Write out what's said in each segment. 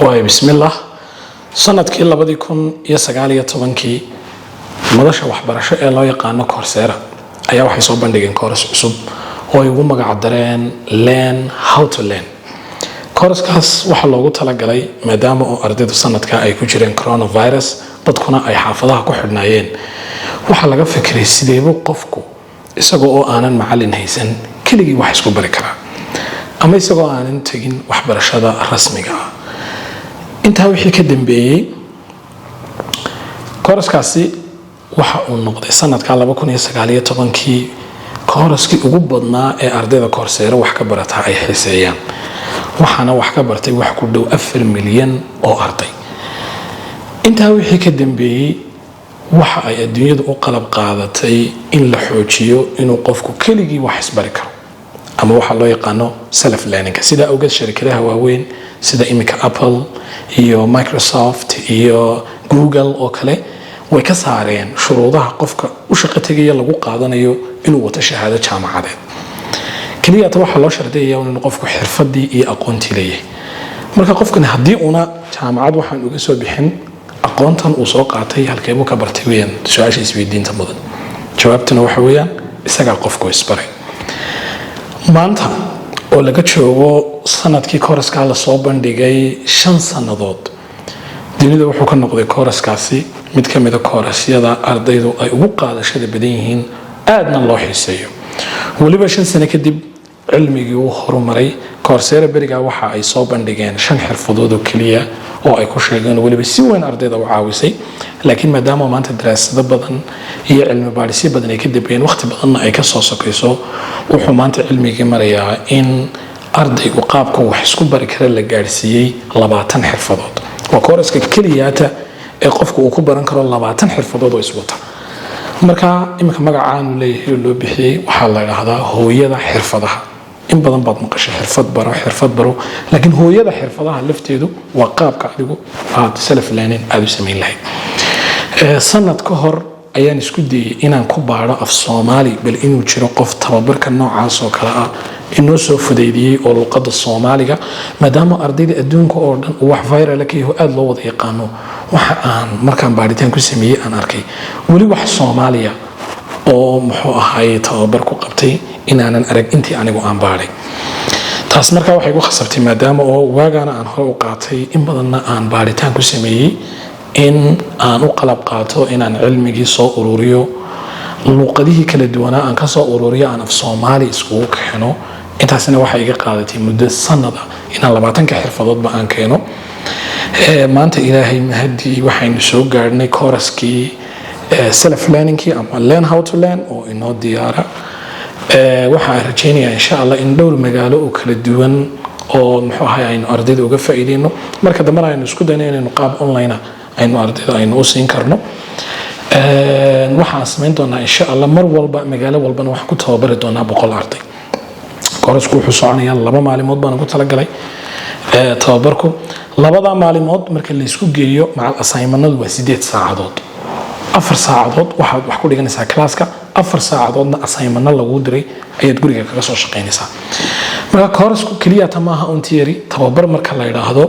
Waay, bismillah. Sanadkii 2019-kii, madasha waxbarasho ee loo yaqaano Coursera ayaa waxay soo bandhigeen course cusub oo ay ugu magac dareen Learn How to Learn. Coursekaas waxaa loogu talagalay, maadaama oo ardaydu sanadka ay ku jireen coronavirus, dadkuna ay xaafadaha ku xidhnaayeen, waxaa laga fikiray sideebuu qofku isagoo oo aanan macalin haysan keligii wax isku bari karaa, ama isagoo aanan tegin waxbarashada rasmiga ah. Intaa wixii ka dambeeyey, coursekaasi waxa uu noqday sanadka 2019-kii coursekii ugu badnaa ee ardayda Coursera wax ka barataa ay xiiseeyaan. Waxaana wax ka bartay wax ku dhow 4 milyan oo arday. Intaa wixii ka dambeeyey, waxa ay adduunyadu u qalab qaadatay in la xoojiyo inuu qofku keligii wax isbari karo, ama waxaa loo yaqaano self learning. Sidaa awgeed, sharikadaha waaweyn sida iminka Apple iyo Microsoft iyo Google oo kale way ka saareen shuruudaha qofka u shaqo tegaya lagu qaadanayo inuu wato shahaado jaamacadeed. Keliyata waxaa loo shardiyaya inuu qofku xirfadii iyo aqoontii leeyahay. Marka qofkani haddii una jaamacad waxaan uga soo bixin, aqoontan uu soo qaatay halkeebuu ka bartay weyaan su-aasha isweydiinta mudan. Jawaabtuna waxa weeyaan isagaa qofku isbaray. Maanta oo laga joogo sanadkii coursekaa lasoo bandhigay 5 sannadood, dunida wuxuu ka noqday coursekaasi mid ka mida courseyada ardaydu ay ugu qaadashada badan yihiin, aadna loo xiiseeyo. Weliba 5 sano kadib cilmigii uu horumaray. Coursera berigaa waxa ay soo bandhigeen shan xirfadood oo keliya oo ay ku sheegeen, weliba si weyn ardayda u caawisay. Laakiin maadaama maanta daraasado badan iyo cilmi baadhisyo badan ay ka dambeeyeen, waqti badanna ay kasoo sokayso, wuxuu maanta cilmigii marayaa in ardaygu qaabka wax isku bari kara la gaadhsiiyey 20 xirfadood. Waa courseka keliyaata ee qofku uu ku baran karo 20 xirfadood oo iswata. Marka iminka magacaanu leeyahay oo loo bixiyey waxaa la dhahdaa hooyada xirfadaha. In badan baad maqashay xirfad baro, xirfad baro, laakiin hooyada xirfadaha lafteedu waa qaabka adigu aad self learning aada u samayn lahayd. Sanad ka hor ayaan isku dayey inaan ku baadho af Soomaali bal inuu jiro qof tababarka noocaas oo kale ah inoo soo fudaydiyey oo luqadda Soomaaliga, maadaama ardayda adduunka oo dhan uu wax viral ka yaho, aada loo wada yaqaano. Waxa aan markaan baadhitaan ku sameeyey aan arkay weli wax Soomaaliya oo muxuu ahaay tababar ku qabtay inaanan arag intii anigu aan baadhay. Taas markaa waxay ku khasabtay, maadaama oo waagaana aan hore u qaatay, in badanna aan baadhitaan ku sameeyey, in aan u qalab qaato inaan cilmigii soo ururiyo, luuqadihii kala duwanaa aan kasoo ururiyo, aan af Soomaali iskugu keeno. Intaasina waxay iga qaadatay muddo sanada inaan 20-ka xirfadoodba aan keeno. Maanta Ilaahay mahadii, waxaynu soo gaadhnay coursekii self learningkii ama Learn How to Learn oo inoo diyaara. Waxaan rajaynayaa, insha Allah, in dhowr magaalo oo kala duwan oo muxuu ahay aynu ardayda uga faa'iideyno. Marka dambena aynu isku dayno inaynu qaab online aynu ardayda aynu u siin karno. Waxaan samayn doonaa, insha Allah, mar walba magaalo walbana waxaan ku tababari doonaa 100 arday. Courseku wuxuu soconayaa 2 maalimood baan ugu talagalay tababarku. Labada maalimood marka laysku geeyo macal assignmentadu waa 8 saacadood. 4 saacadood waxaad wax ku dhiganaysaa classka, 4 saacadoodna assignmento laguu diray ayaad guriga kaga soo shaqaynaysaa. Marka courseku keliyata maaha un theory. Tababar marka la yidhaahdo,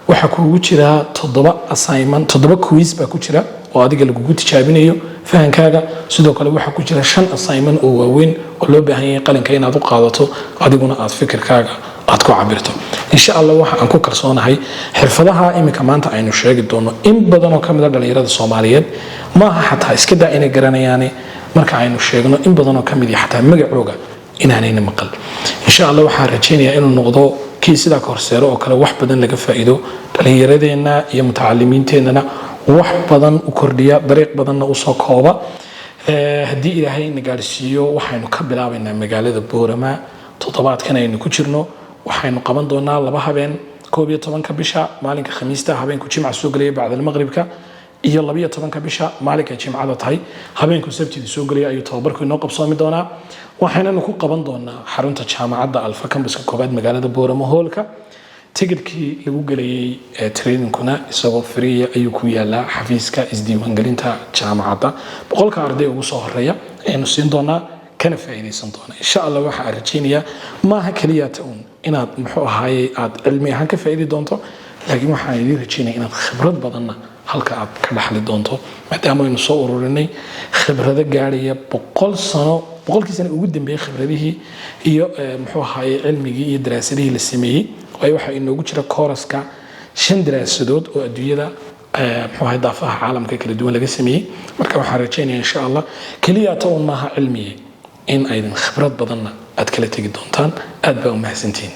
waxaa kuugu jiraa toddoba assignment, toddoba quiz baa ku jira oo adiga lagugu tijaabinayo fahankaaga. Sidoo kale waxaa ku jira shan assignment oo waaweyn oo loo baahan yahay qalinka inaad u qaadato, adiguna aad fikirkaaga aad ku cabirto. Insha Allah, waxa aan ku kalsoonahay xirfadaha iminka maanta aynu sheegi doono, in badan oo kamid a dhalinyarada Soomaaliyeed maaha xataa iska daa inay garanayaane, marka aynu sheegno in badan oo kamid iyo xataa magacooga inaanayna maqal. Insha Allah, waxaan rajaynayaa inuu noqdo kii sidaa Coursera oo kale wax badan laga faa'iido, dhalinyaradeenna iyo mutacalimiinteennana wax badan u kordhiya, dariiq badanna usoo kooba. Haddii Ilaahay na gaadhsiiyo, waxaynu ka bilaabaynaa magaalada Boorama toddobaadkan aynu ku jirno. Waxaynu qaban doonaa 2 habeen: 11-ka bisha, maalinka Khamiista, habeenku Jimca soo gelaya bacdalmaqribka, iyo 12-ka bisha, maalinka Jimcada tahay, habeenku Sabtida soo gelaya, ayuu tababarku inoo qabsoomi doonaa. Waxaynanu ku qaban doonaa xarunta Jaamacadda Alfa, campuska koobaad, magaalada Boorama, hoolka. Tigidhkii lagu gelayay trainingkuna isagoo free ah ayuu ku yaalaa xafiiska isdiiwaangelinta jaamacadda. 100-ka arday ugu soo horeeya ayaynu siin doonaa, kana faa'iidaysan doonaa, insha Allah. Waxa aan rajaynayaa maaha keliyata uun inaad muxuu ahaaye aad cilmi ahaan ka faa'iidi doonto, Laakiin waxaan idiin rajeynaya inaad khibrad badanna halka aad ka dhaxli doonto, maadaama aynu soo ururinay khibrado gaadhaya 100 sano, 100-kii sano ugu dambeeyey, khibradihii iyo muxuu ahaaye cilmigii iyo daraasadihii la sameeyey. Waayo, waxaa inoogu jira kooraska shan daraasadood oo adduunyada, muxuu ahay, daafaha caalamka kala duwan laga sameeyey. Marka waxaan rajeynaya, insha Allah, keliya ta un maaha cilmigii, in aydin khibrad badanna aad kala tegi doontaan. Aad baa u mahadsantihiin.